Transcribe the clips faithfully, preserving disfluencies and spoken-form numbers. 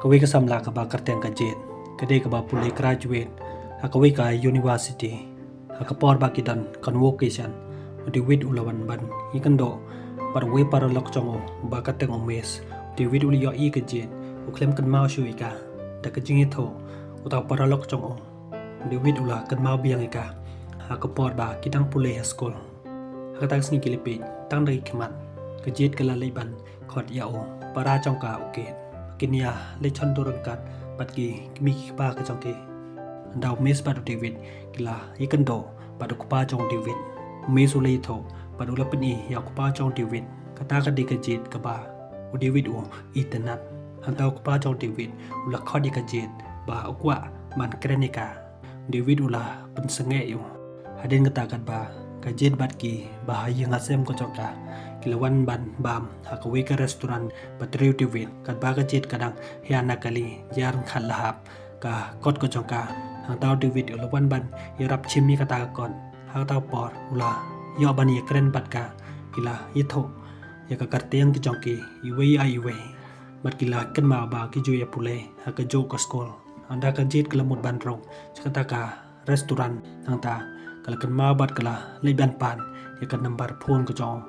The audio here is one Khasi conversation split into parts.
Kawei ka samla kaba kyrteng ka Jade ka dei kaba pule graduate ha kawei ka university. Ha ka por ba ki don convocation, u David u la wan ban ïakynduh bad uwei u paralok jong u ba kyrteng u Mace. U David u la ïohi ka Jade, u khlem kynmaw shuh ïa ka. Da ka jingïathuh uta u paralok jong u, u David u la kynmaw biang ïa ka ha ka por ba ki dang pule ha skul. Ha kata ka sngi ki la peit tang da ki khmat, ka Jade ka la leit ban khot ïa u para jong ka u Kate. Kin ïa leit shon dur ryngkat bad ki kmie ki kpa ka jong ki. Ynda u Mace bad u David ki la ïakynduh bad u kpa jong u David, u Mace u la ïathuh bad u la pyni ïa u kpa jong u David kata ka dei ka Jade kaba u David u itynnad. Hangta u kpa jong u David u la khot ïa ka Jade ba u kwah ban kren ïa ka. David u la pynsangeh ïa u. Hadien kata katba ka Jade bad ki ba ha ïing ha sem ka jong ka ki la wan ban bam ha kawei ka restaurant ba trei u David, katba ka Jade ka dang ïa na kali jia ryngkat la hap ka kot ka jong ka. Hangta u David u la wan ban ïarap shim ïa kata ka kot. Ha kata ka por u la ïoh ban ïakren bad ka. Ki la ïathuh ïa ka kyrteng ka jong ki iwei ïa iwei bad ki la kynmaw ba ki ju ïa pule ha kajuh ka skul. Ynda ka Jade ka la mut ban rung sha kata ka restaurant, hangta ka la kynmaw bad ka la leit ban pan ïa ka nambar phone ka jong u.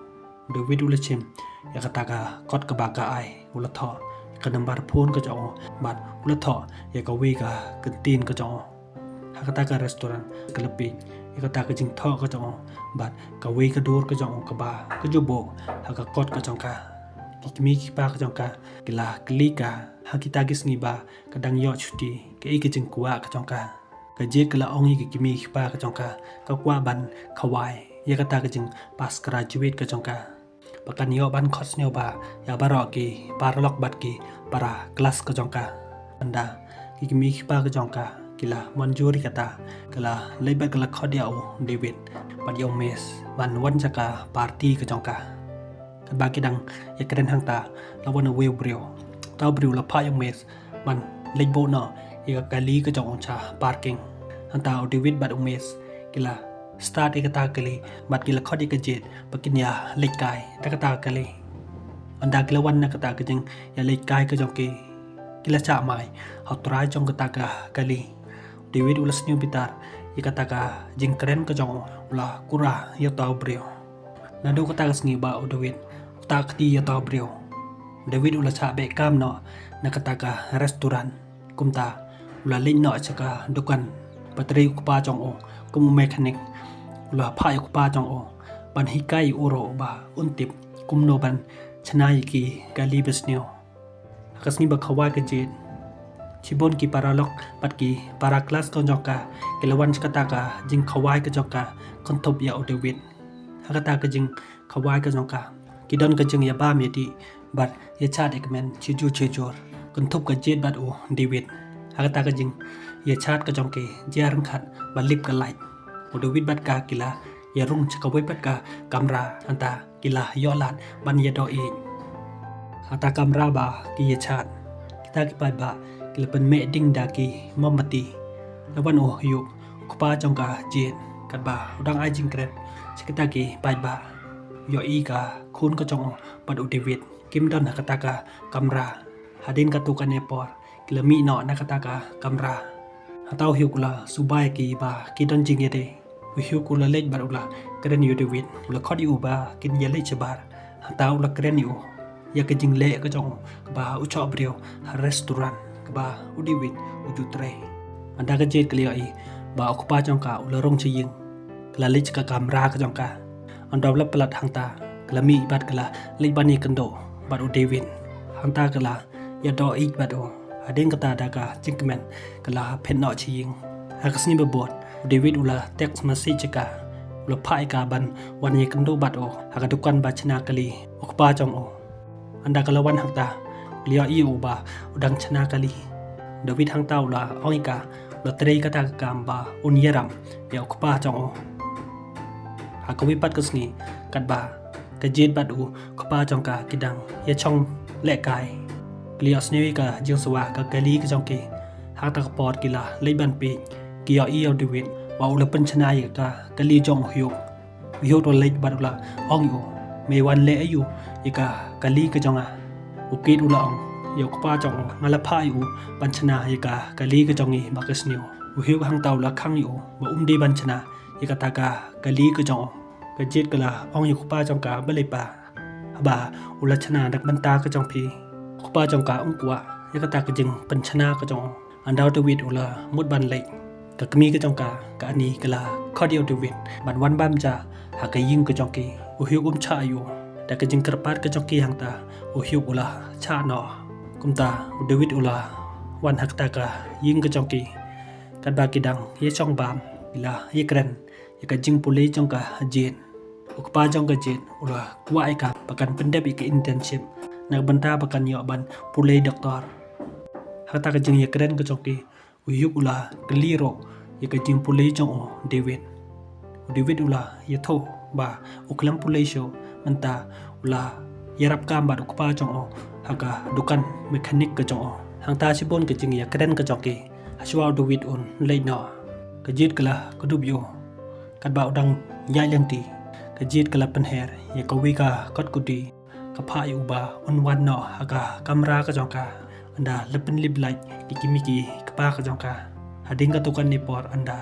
U David u la shim ïa kata ka kot kaba ka ai, u la thoh ïa ka nambar phone ka jong u bad u la thoh ïa kawei ka kyntien ka jong u. Ha kata ka restaurant ka la peit ïa kata ka jingthoh ka jong u bad kawei ka dur ka jong u kaba ka ju buh ha ka kot ka jong ka. Ki kmie ki kpa ka jong ka ki la kylli ka ha kita ki sngi ba ka dang ïoh shuti, kaei ka jingkwah ka jong ka. Ka Jade ka la ong ïa ki kmie ki kpa ka jong ka, ka kwah ban khawai ïa kata ka jingpass graduate ka jong ka, ba kan ïoh ban khot sniew bha ïa baroh ki paralok bad ki para klas ka jong ka. Ynda ki kmie ki kpa ka jong ka ki la mynjur ïa kata, ka la leit bad ka la khot ïa u David bad ïa u Mace ban wan sha ka party ka jong ka. Katba ki dang ïakren hangta, la wan uwei u briew. Uta u briew u la phah ïa u Mace ban leit buh noh ïa ka kali ka jong u sha parking. Hangta u David bad u Mace ki la start ïa kata ka kali bad ki la khot ïa ka Jade ba kin ïa leit kai da kata ka kali. Ynda ki la wan na kata ka jingïaleit kai ka jong ki, ki la shah mai ha u trai jong kata ka kali. U David u la sniew bitar ïa kata ka jingkren ka jong u, u la kura ïa uta u briew. Naduh kata ka sngi ba u David u tah kti ïa uta u briew, u David u la shah beh kam noh na kata ka restaurant. Kumta u la leit noh sha ka dukan ba trei u kpa jong u kum u mechanic. U la phah ïa u kpa jong u ban hikai ïa u ruh ba un tip kumno ban shna ïa ki kali ba sniew. Ha ka sngi ba khawai ka Jade, shibun ki paralok bad ki para klas ka jong ka ki la wan sha kata ka jingkhawai ka jong ka kynthup ïa u David. Ha kata ka jingkhawai ka jong ka ki don ka jingïabam ïadih bad ïachat ïakmen shijur shijur kynthup ka Jade bad u David. Ha kata ka jingïachat ka jong ki, jia ryngkat ba lip ka light, u David bad ka ki la ïarung sha kawei pat ka kamra, hangta ki la ïoh lad ban ïadoh ïeit. Hangta kamra ba ki ïachat, kita ki paidbah ki la pynmeh ding da ki mombati. La wan u Hugh, u kpa jong ka Jade, katba u dang ai jingkren sha kita ki paidbah. Ïohi ka khun ka jong u bad u David kim don ha kata ka kamra. Hadien katto katne por ki la mih noh na kata ka kamra. Hangta u Hugh u la suba ïa ki ba ki don jingïadei. U Hugh u la leit bad u la kren ïa u David, u la khot ïa u ba kin ïaleit shabar. Hangta u la kren ïa u ïa ka jingleh ka jong u kaba u shoh briew ha restaurant kaba u David u ju trei. Ynda ka Jade ka la ïohi ba u kpa jong ka u la rung sha ïing, ka la leit sha ka kamra ka jong ka. Ynda u la palat hangta, ka la mih bad ka la leit ban ïakynduh bad u David. Hangta ka la ïadoh ïeit bad u. Hadien kata da ka jingkmen ka la phet noh sha ïing. Ha ka sngi ba bud u David u la text message sha ka, u la phah ïa ka ban wan ïakynduh bad u ha ka dukan ba shna kali u kpa jong u. Ynda ka la wan hangta, u la ïohi ïa u ba u dang shna kali. U David hangta u la ong ïa ka, u la trei kata ka kam ba un ïarap ïa u kpa jong u. Ha kawei pat ka sngi, katba ka Jade bad u kpa jong ka ki dang ïashong lehkai, ki la ïohsngew ïa ka jingswa ka kali ka jong ki. Ha kata ka por ki la leit ban peit, ki ïohi ïa u David ba u la pynshna ïa ka kali jong u Hugh. U Hugh u la leit bad u la ong ïa u, me wan leh aïu ïa ka kali ka jong nga? U Kate u la ong, ïa u kpa jong u, nga la phah ïa u ban shna ïa ka kali ka jong ngi ba ka sniew. U Hyuk hangta u la khang ïa u ba um dei ban shna ïa kata ka kali ka jong u. Ka Jade ka la ong ïa u kpa jong ka, balei pa, haba u la shna da ka bynta ka jong phi? U kpa jong ka um kwah ïa kata ka jingpynshna ka jong u. Ynda u David u la mut ban leit, ka kmie ka jong ka, ka Annie, ka la khot ïa u David ban wan bam ja ha ka ïing ka jong ki. U Hyuk um shah ïa u. Da ka jingkyrpad ka jong ki hangta, u Hyuk u la shah noh. Kumta u David u la wan ha kata ka ïing ka jong ki. Katba ki dang ïashong bam, ki la ïakren ïa ka jingpule jong ka Jade. U kpa jong ka Jade u la kwah ïa ka ba kan pyndep ïa ka internship na ka bynta ba kan ïoh ban pule doktor. Ha kata ka jingïakren ka jong ki, u Hyuk u la kylli ruh ïa ka jingpule jong u David. U David u la ïathuh ba u khlem pule shuh, mynta u la ïarap kam bad u kpa jong u ha ka dukan mechanic ka jong u. Hangta shibun ka jingïakren ka jong ki, hashwa u David un leit noh, ka Jade ka la kdup ïa u. Katba u dang ïaid lynti, ka Jade ka la pynher ïa kawei ka kot kudi, ka phah ïa u ba un wan noh ha ka kamra ka jong ka. Ynda la pynlip light ki kmie ki kpa ka jong ka. Hadien katto katne por ynda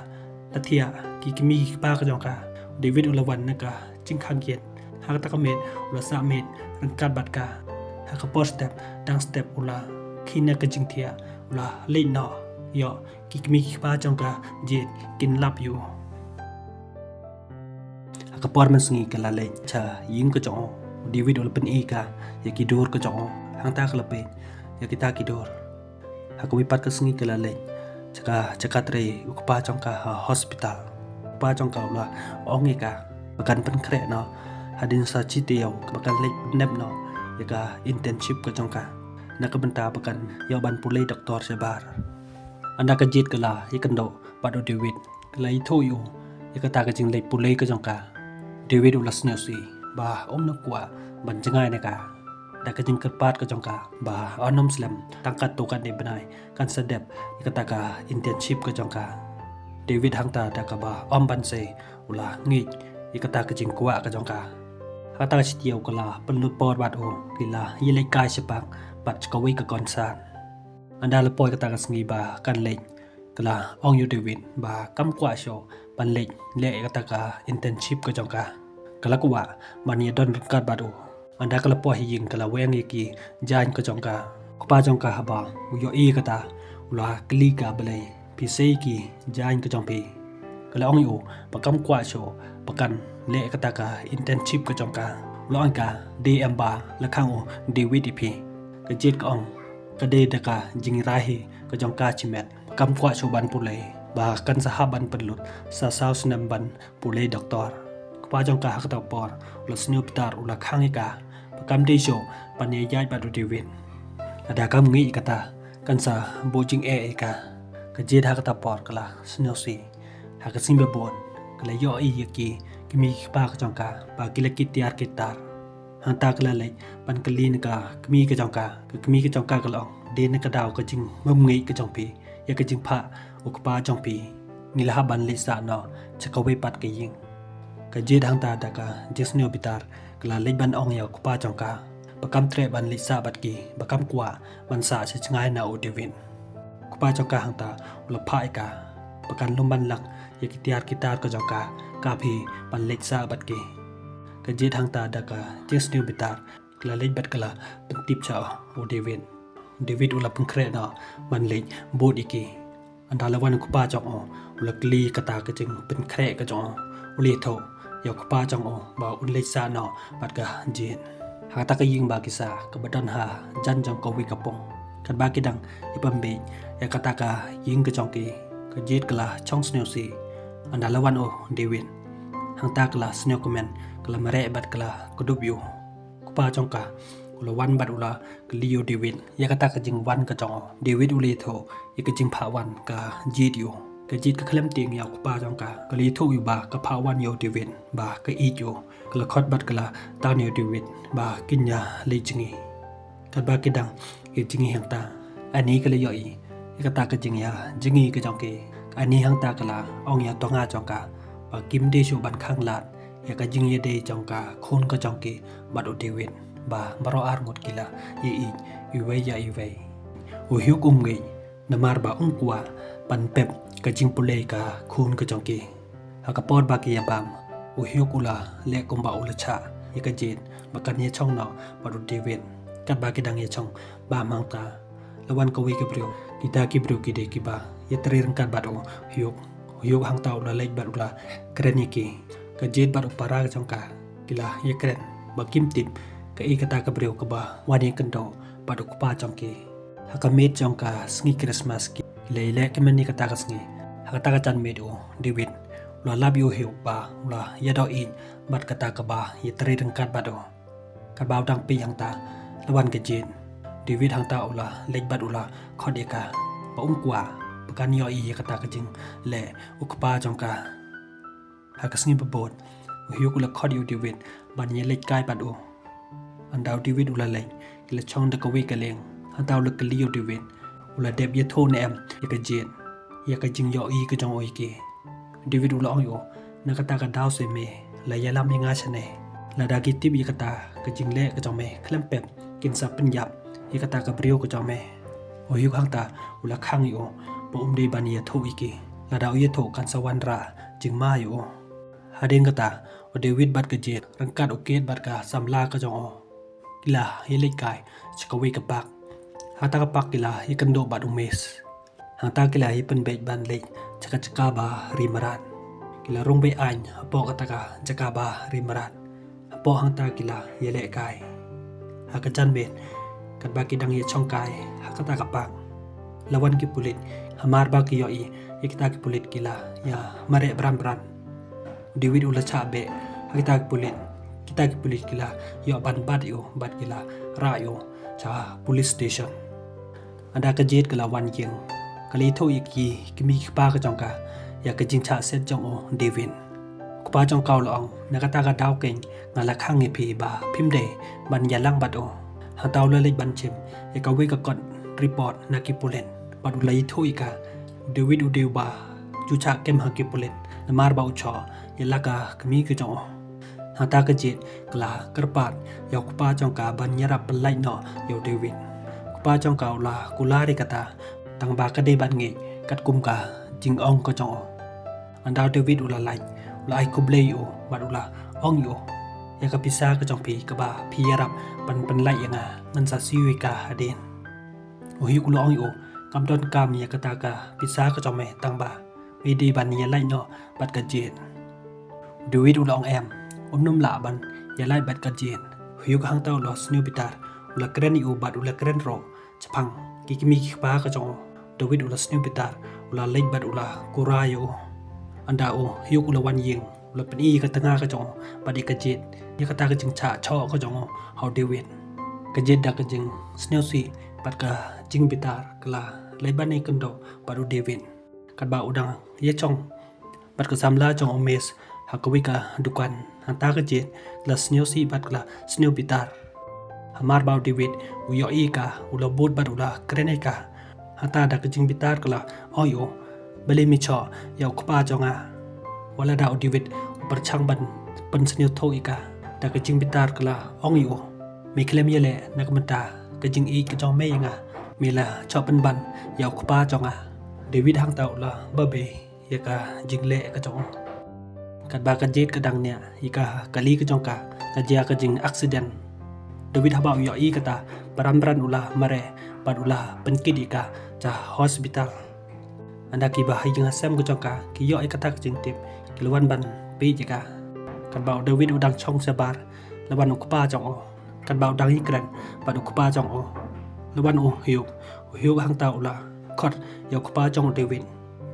la thiah ki kmie ki kpa ka jong ka, u David u la wan na ka jingkhang gate. Ha kata ka miet u la sah miet ryngkat bad ka. Ha ka por step, dang step u la khie na ka jingthiah, u la leit noh. Ïoh, ki kmie ki kpa jong ka Jade kin lap ïa u. Ha ka por mynsngi ka la leit sha ïing ka jong u. U David u la pyni ïa ka ïa ki dur ka jong u. Hangta ka la peit ïa kita ki dur. Ha kawei pat ka sngi ka la leit sha ka jaka trei u kpa jong ka ha hospital. U kpa jong ka u la ong ïa ka ba kan pynkhreh noh hadien sa shi taïew, ba kan leit pyndep noh ïa ka internship ka jong ka na ka bynta ba kan ïoh ban pule doktor shabar. Ynda ka Jade ka la ïakynduh bad u David, ka la ïathuh ïa u ïa kata ka jingleit pule ka jong ka. David u la sngewsih ba um kwah ban jngai na ka, da ka jingkyrpad ka jong ka ba un ym slem tang katto katne bnai, kan sa dep ïa kata ka internship ka jong ka. David hangta da kaba ym ban sei u la ngeit ïa kata ka jingkwah ka jong ka. Ha kata ka shi taïew ka la pynlut por bad u, ki la ïaleit kai shaphang bad sha kawei ka concert. Ynda la poi kata ka sngi ba kan leit, ka la ong ïa u David ba kam kwah shuh ban leit leh ïa kata ka internship ka jong ka. Ka la kwah ban ïadon ryngkat bad u. Ynda ka la poi ha ïing ka la weng ïa ki jaiñ ka jong ka. U kpa jong ka haba u ïohi ïa kata, u la kylli ka, balei phi sei ïa ki jaiñ ka jong phi? Ka la ong ïa u ba kam kwah shuh ba kan leh ïa kata ka internship ka jong ka. U la ong ïa ka, dei em ba la khang u David ïa phi? Ka Jade ka ong, ka dei da ka jingrai hi ka jong ka shimet. Kam kwah shuh ban pule, ba kan sa hap ban pynlut sa saw snem ban pule doktor. U kpa jong ka ha kata ka por u la sniew bitar, u la khang ïa ka ba kam dei shuh ban ïaid bad u David. Lada kam ngeit ïa kata, kan sa buh jingeh ïa ka. Ka Jade ha kata ka por ka la sngewsih. Ha ka sngi ba bud ka la ïohi ïa ki kmie ki kpa ka jong ka ba ki la kit tiar kit tar. Hangta ka la leit ban kylli na ka kmie ka jong ka. Ka kmie ka jong ka ka la ong, dei na ka daw ka jingbymngeit ka jong phi ïa ka jingphah u kpa jong phi, ngi la hap ban leit sah noh sha kawei pat ka ïing. Ka Jade hangta da ka jingsniew bitar ka la leit ban ong ïa u kpa jong ka ba kam treh ban leit sah bad ki, ba kam kwah ban sah sha jngai na u David. U kpa jong ka hangta u la phah ïa ka ba kan lum ban lak ïa ki tiar ki tar ka jong ka, ka phi ban leit sah bad ki. Ka Jade hangta da ka jingsniew bitar ka la leit bad ka la pyntip sha u David. U David u la pynkhreh noh ban leit bud ïa ki. Ynda la wan u kpa jong u, u la kylli kata ka jingpynkhreh ka jong u. U la ïathuh ïa u kpa jong u ba un leit sah noh bad ka Jade. Ha kata ka ïing ba ki sah, kaba don hajan jong kawei ka pung. Katba ki dang ïa pynbeit ïa kata ka ïing ka jong ki, ka Jade ka la shong sngewsih. Ynda la wan u David, hangta ka la sngewkmen, ka la mareh bad ka la kdup ïa u. U kpa jong ka u la wan bad u la kylli ïa u David ïa kata ka jingwan ka jong u. David u la ïathuh ïa ka jingphah wan ka Jade ïa u. Ka Jade ka khlem tieng ïa u kpa jong ka, ka la ïathuh ïa u ba ka phah wan ïa u David ba ka ïeit ïa u. Ka la khot bad ka la tan ïa u David ba kin ïa leit jngi. Katba ki dang ïa jngi hangta, Annie ka la ïohi ïa kata ka jingïa jngi ka jong ki. Ka Annie hangta ka la ong ïa u tnga jong ka ba kim dei shuh ban khanglad ïa ka jingïadei jong ka khun ka jong ki bad u David. ba baroh arngut ki la ïaieit iwei ïa iwei. U Hyuk um ngeit namar ba um kwah ban pep ka jingpule ka khun ka jong ki. Ha ka por ba ki ïabam, u Hyuk u la leh kumba u la chah ïa ka Jade ba kan ïashong noh bad u David. Katba ki dang ïashong bam hangta, la wan kawei ka briew. Kita ki briew ki dei kiba ïatrei ryngkat bad u Hyuk. U Hyuk hangta u la leit bad u la kren ïa ki. Ka Jade bad u para ka jong ka ki la ïakren ba kim tip kaei kata ka briew kaba wan ïakynduh bad u kpa jong ki. Ha ka miet jong ka sngi Christmas ki la ïaleh kmen ïa kata ka sngi. Ha kata ka janmiet u David u la lap ïa u Hyuk ba u la ïadoh ïeit bad kata kaba ïatrei ryngkat bad u. Katba u dang peit hangta, la wan ka Jade. David hangta u la leit bad u la khot ïa ka ba um kwah ba kan ïohi ïa kata ka jingleh u kpa jong ka. Ha ka sngi ba bud, u Hyuk u la khot ïa u David ban ïaleit kai bad u. Hangta u David u la leit, ki la shong da kawei ka lieng. Hangta u la kylli ïa u David, u la dep ïathuh ne em ïa ka Jade ïa ka jingïohi ka jong u ïa ki. David u la ong ïa u, na kata ka daw se me la ïalam ïa nga shane. Lada ki tip ïa kata ka jingleh ka jong me khlem pep, kin sa pynïap ïa kata ka briew ka jong me. U Hyuk hangta u la khang ïa u ba um dei ban ïathuh ïa ki. Lada u ïathuh kan sa wanrah jingma ïa u. Hadien kata, u David bad ka Jade ryngkat u Kate bad ka samla ka jong u, ki la ïaleit kai sha kawei ka park. Hangta ka park ki la ïakynduh bad u Max. Hangta ki la ïapynbeit ban leit sha ka jaka ba ri mrad. Ki la rung beit aiñ hapoh kata ka jaka ba ri mrad. Hapoh hangta ki la ïaleh kai. Ha ka janmiet, katba ki dang ïashong kai ha kata ka park, la wan ki pulit. Hamar ba ki ïohi ïa kita ki pulit ki la ïa mareh bran bran. U David u la chah beh ha kita ki pulit. Kita ki pulit ki la ïoh ban bat ïa u bad ki la rah ïa u sha police station. Hangta ka Jade ka la wan ïing, ka la ïathuh ïa ki kmie ki kpa ka jong ka ïa ka jingchah set jong u David. U kpa jong ka u la ong, na kata ka daw keiñ nga la khang ïa phi ba phim dei ban ïalang bad u. Hangta u la leit ban shim ïa kawei ka kot report na ki pulit bad u la ïathuh ïa ka, u David u dei uba ju chah kem ha ki pulit namar ba u shoh ïa la ka kmie ka jong u. Hangta ka Jade ka la kyrpad ïa u kpa jong ka ban ïarap pynlait noh ïa u David. U kpa jong ka u la kular ïa kata, tang ba ka dei ban ngeit katkum ka jingong ka jong u. Hangta u David u la lait, u la ai khublei ïa u bad u la ong ïa u, ïa ka pisa ka jong phi kaba phi ïarap ban pynlait ïa nga, ngan sa siew ïa ka hadien. U Hyuk u la ong ïa u, kam donkam ïa kata ka pisa ka jong me, tang ba me dei ban ïalait noh bad ka Jade. U David u la ong, em, um nym lah ban ïalait bad ka Jade. U Hyuk hangta u la sniew bitar, u la kren ïa u bad u la kren ruh shaphang ki kmie ki kpa ka jong u. U David u la sniew bitar, u la leit bad u la kular ïa u. Hangta u Hyuk u la wan ïing, u la pyni ïa ka tnga ka jong u bad ïa ka Jade ïa kata ka jingchah shoh ka jong u ha u David. Ka Jade da ka jingsngewsih bad ka jingbitar ka la leit ban ïakynduh bad u David. Katba u dang ïashong bad ka samla jong u Max ha kawei ka dukan, hangta ka Jade la sngewsih bad ka la sniew bitar. Hamar ba u David u ïohi ïa ka, u la bud bad u la kren ïa ka. Hangta da ka jingbitar ka la ong ïa u, balei me shoh ïa u kpa jong nga? Wat la da u David u pyrshang ban pynsngewthuh ïa ka, da ka jingbitar ka la ong ïa u, me khlem ïaleh na ka bynta ka jingïeit ka jong me ïa nga, me la shoh pynban ïa u kpa jong nga. David hangta u la babe ïa ka jingleh ka jong u. Katba ka Jade ka dang ñiah ïa ka kali ka jong ka, ka jia ka jing accident. David haba u ïohi kata, bran bran u la mareh bad u la pynkit ïa ka sha hospital. Hangta kiba ha ïing ha sem ka jong ka ki ïoh ïa kata ka jingtip, ki la wan ban peit ïa ka. Katba u David u dang shong shabar, la wan u kpa jong u. Katba u dang ïakren bad u kpa jong u, la wan u Hyuk. U Hyuk hangta u la khot ïa u kpa jong u David.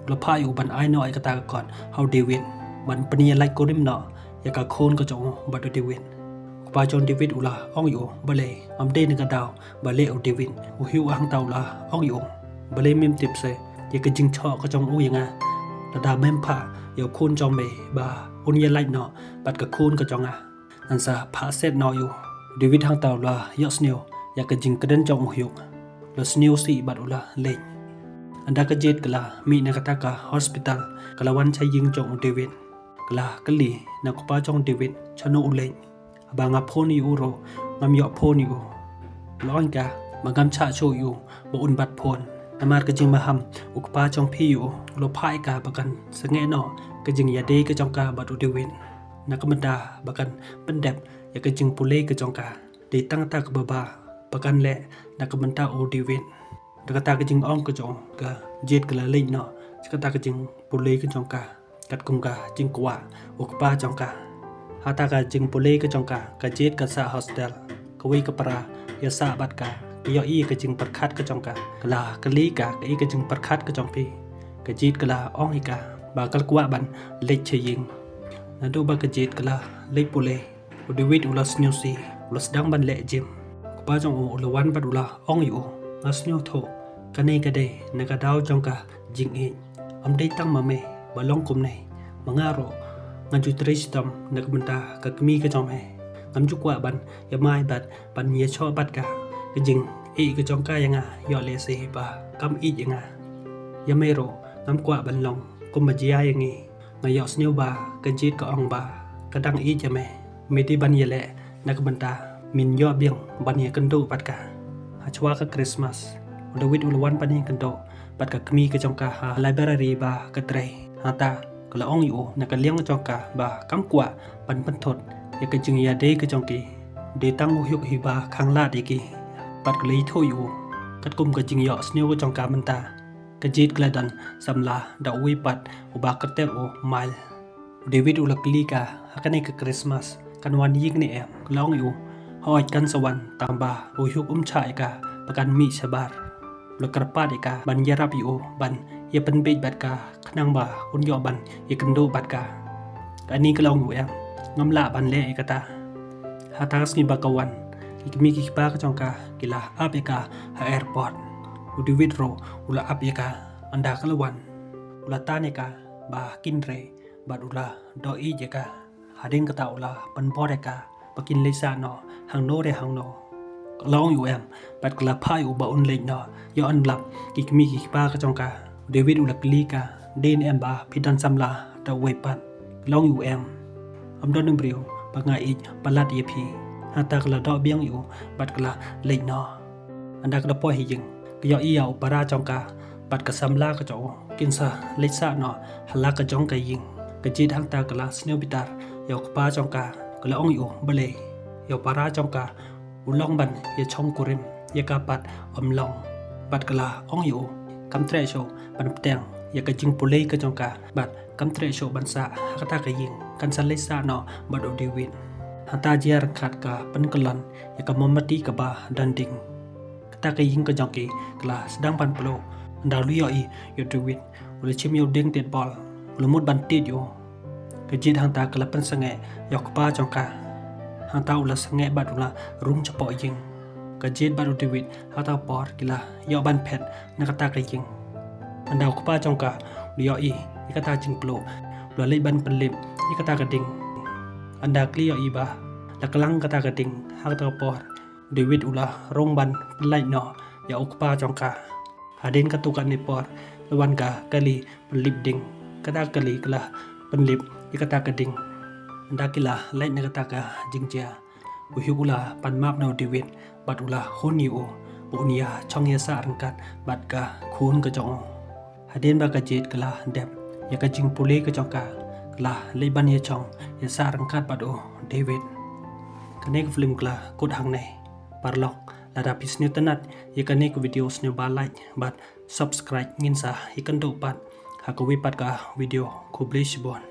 U la phah ïa u ban ai noh ïa kata ka kot ha u David ban pynïalait kurim noh ïa ka khun ka jong u bad u David. U kpa jong u David u la ong ïa u, balei ym dei na ka daw ba leh u David? U Hyuk hangta u la ong ïa u, balei mem tip se ïa ka jingshoh ka jong u ïa nga? Lada mem phah ïa u khun jong me ba un ïalait noh bad ka khun ka jong nga, ngan sa phah set noh ïa u. U David hangta u la ïohsngew ïa ka jingkren jong u Hyuk. U la sngewsih bad u la leit. Hangta ka Jade ka la mih na kata ka hospital, ka la wan sha ïing jong u David. Ka la kylli na u kpa jong u David shano u leit. Ba nga phone ïa u ruh ngam ïoh phone ïa u. La ong ïa ka ba ngam shah shuh ïa u ba un bat phone. Namar ka jingmaham u kpa jong phi ïa u, u la phah ïa ka ba kan sangeh noh ka jingïadei ka jong ka bad u David, na ka bynta ba kan pyndep ïa ka jingpule ka jong ka. Dei tang kata kaba bha ba kan leh na ka bynta u David. Da kata ka jingong ka jong ka Jade ka la leit noh sha kata ka jingpule ka jong ka, katkum ka jingkwah u kpa jong ka. Hata ka jingpule ka jong ka, ka Jade ka sah hostel. Kawei ka para ïa sah bad ka, ka ïohi ka jingpyrkhat ka jong ka. Ka la kylli ka, kaei ka jingpyrkhat ka jong phi? Ka Jade ka la ong ïa ka ba ka la kwah ban leit sha ïing. Naduh ba ka Jade ka la leit pule, u David u la sngewsih, u la sdang ban leh gym. U kpa jong u u la wan bad u la ong ïa u, nga sngewthuh kane ka dei na ka daw jong ka jingïeit. Ym dei tang ma me ba long kumne, ma nga ruh nga ju trei shitom na ka bynta ka kmie ka jong me. Ngam ju kwah ban ïamai bad ban ïashoh bad ka. Ka jingïeit ka jong ka ïa nga ïoh lehse ba kam ïeit ïa nga. Ïa me ruh ngam kwah ban long kumba jia ïa ngi. Nga ïohsngew ba ka Jade ka ong ba ka dang ïeit ïa me. Me dei ban ïaleh na ka bynta men ïoh biang ban ïakynduh bad ka. Hashwa ka Christmas, u David u la wan ban ïakynduh bad ka kmie ka jong ka ha library ba ka trei. Hangta ka la ong ïa u na ka liang jong ka ba kam kwah ban pynthut ïa ka jingïadei ka jong ki. Dei tang u Hugh hi ba khanglad ïa ki. Bad ka la ïathuh ïa u katkum ka jingïohsngew ka jong ka mynta. Ka Jade ka la don samla da uwei pat uba kyrteng u Miles. U David u la kylli ka, ha kane ka Christmas kan wan ïing ne em? Ka la ong ïa u, hooid kan sa wan, tangba u Hugh um shah ïa ka ba kan mih shabar. U la kyrpad ïa ka ban ïarap ïa u ban ïapynbeit bad ka khnang ba un ïoh ban ïakynduh bad ka. Kane ka la ong ïa u, em, ngam lah ban leh ïa kata. Hata ka sngi ba ka wan, ki kmie ki kpa ka jong ka ki la ap ïa ka ha airport. U David ruh u la ap ïa ka. Ynda ka la wan, u la tan ïa ka ba kin trei bad u la doh ïeit ïa ka. Hadien kata u la pynbor ïa ka ba kin leit sah noh hangno re hangno. Ka la ong ïa u, em, bad ka la phah ïa u ba un leit noh. Ïoh, ynda la lap ki kmie ki kpa ka jong ka, u David u la kylli ka, dei ne em ba phi don samla da uwei pat? Ka la ong ïa u, em, ym don briew ba nga ïeit palat ïa phi. Hangta ka la doh biang ïa u bad ka la leit noh. Ynda ka la poi ha ïing, ka ïohi ïa u para jong ka bad ka samla ka jong u kin sa leit sah noh ha la ka jong ka ïing. Ka Jade hangta ka la sngewbitar ïa u kpa jong ka. Ka la ong ïa u, balei ïa u para jong ka u long ban ïashong kurim, ïa ka pat ym long? Bad ka la ong ïa u, kam treh shuh ban bteng ïa ka jingpule ka jong ka bad kam treh shuh ban sah ha kata ka ïing. Kan sa leit sah noh bad u David. Hangta jia ryngkat ka pynkyllon ïa ka mombati kaba don ding. Kata ka ïing ka jong ki ka la sdang ban pynluh. Ynda u la ïohi ïa u David, u la shim ïa u dieng tied bol, u la mut ban tied ïa u. Ka Jade hangta ka la pynsangeh ïa u kpa jong ka. Hangta u la sangeh bad u la rung shapoh ïing. Ka Jade bad u David hangta por ki la ïoh ban phet na kata ka ïing. Ynda u kpa jong ka u la ïohi ïa kata jingpynluh, u la leit ban pynlip ïa kata ka ding. Ynda ki la ïohi ba la klang kata ka ding, ha kata ka por u David u la rung ban pynlait noh ïa u kpa jong ka. Hadien katto katne por la wan ka kali pynlip ding. Kata ka kali ka la pynlip ïa kata ka ding. Ynda ki la lait na kata ka jingjia, u Hugh u la pan map na u David bad u la hun ïa u ba un ïashong ïasah ryngkat bad ka khun ka jong u. Hadien ba ka Jade ka la dep ïa ka jingpule ka jong ka, ka la leit ban ïashong ïasah ryngkat bad u David. Kane ka film ka la kut hangne. Paralok, lada phi sngewtynnat ïa kane ka video, sngewbha like bad subscribe, ngin sa ïakynduh pat ha kawei pat ka video. Khublei shibun.